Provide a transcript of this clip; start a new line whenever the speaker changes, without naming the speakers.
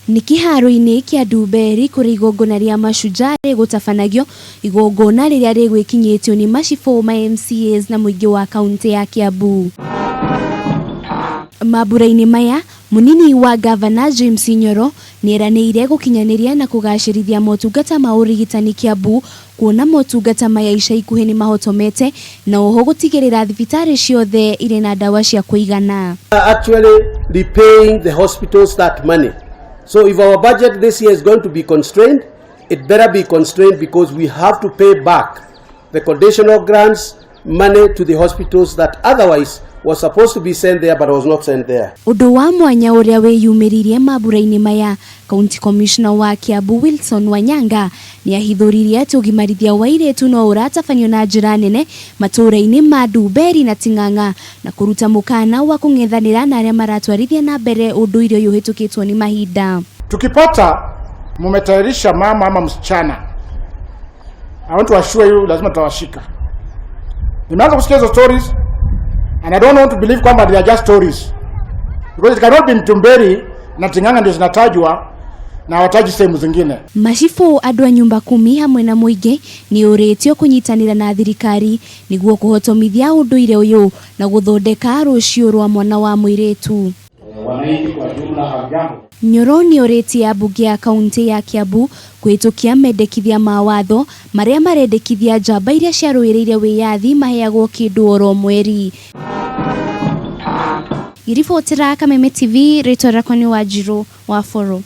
Nĩ kĩharo-inĩ kĩa Ndumberi kũrĩa igongona rĩa Mashujaa rĩgũtabanagio, igongona rĩrĩa rĩgwĩkinyĩtio nĩ macibũ, ma MCAs na mũingĩ wa kaunti ya Kiambu. Mambura-inĩ maya, mũnini wa ngavana James Nyoro nĩeranĩire gũkinyanĩria na kũgacĩrithia motungata ma ũrigitani Kiambu kuona motungata maya ica ikuhĩ nĩmahotomete na oho gũtigĩrĩra thibitarĩ ciothe irĩ na ndawa cia kũigana.
Actually repaying the hospitals that money. So if our budget this year is going to be constrained, it better be constrained because we have to pay back the conditional grants money to the hospitals that otherwise was supposed to be sent there but was not sent there.
Ũndũ wa mwanya ũrĩa wĩyumĩririe mambura-inĩ maya, County Commissioner wa Kiambu Wilson Wanyanga nĩahithũririe atĩ ũgimarithia wa airĩtu no ũratabanio na njĩra nene matũũra-inĩ ma Ndumberi na Ting'ang'a na kũruta mũkana wa kũng'ethanĩra na arĩa maratwarithia na mbere ũndũire ũyũ ũhĩtũkĩtwo nĩ mahinda.
Tukipata mumetayarisha mama ama msichana, I want to assure you lazima tutawashika. Nimeanza kusikia hizo stories and I don't want to believe kwamba they are just stories because it cannot be Ndumberi na Ting'ang'a ndio zinatajwa na hawataji sehemu zingine.
Macibũ andũ a nyumba kumi hamwe na mũingĩ nĩ ũrĩtio kũnyitanĩra na thirikari nĩguo kũhotomithia ũndũire ũyũ na gũthondeka rũciũ rwa mwana wa mũirĩtu.
Wananchi kwa jumla hamjambo.
Nyoro nĩ ũrĩtie ambunge ya kaunti ya Kiambu kũhĩtũkia mendekithia ma watho marĩa marendekithia njamba iria ciarũĩrĩire wĩyathi maheagwo kĩndũ oro mweri. Ngĩribotera Kameme TV, rĩtwa rĩakwa nĩ Wanjirũ wa Boro.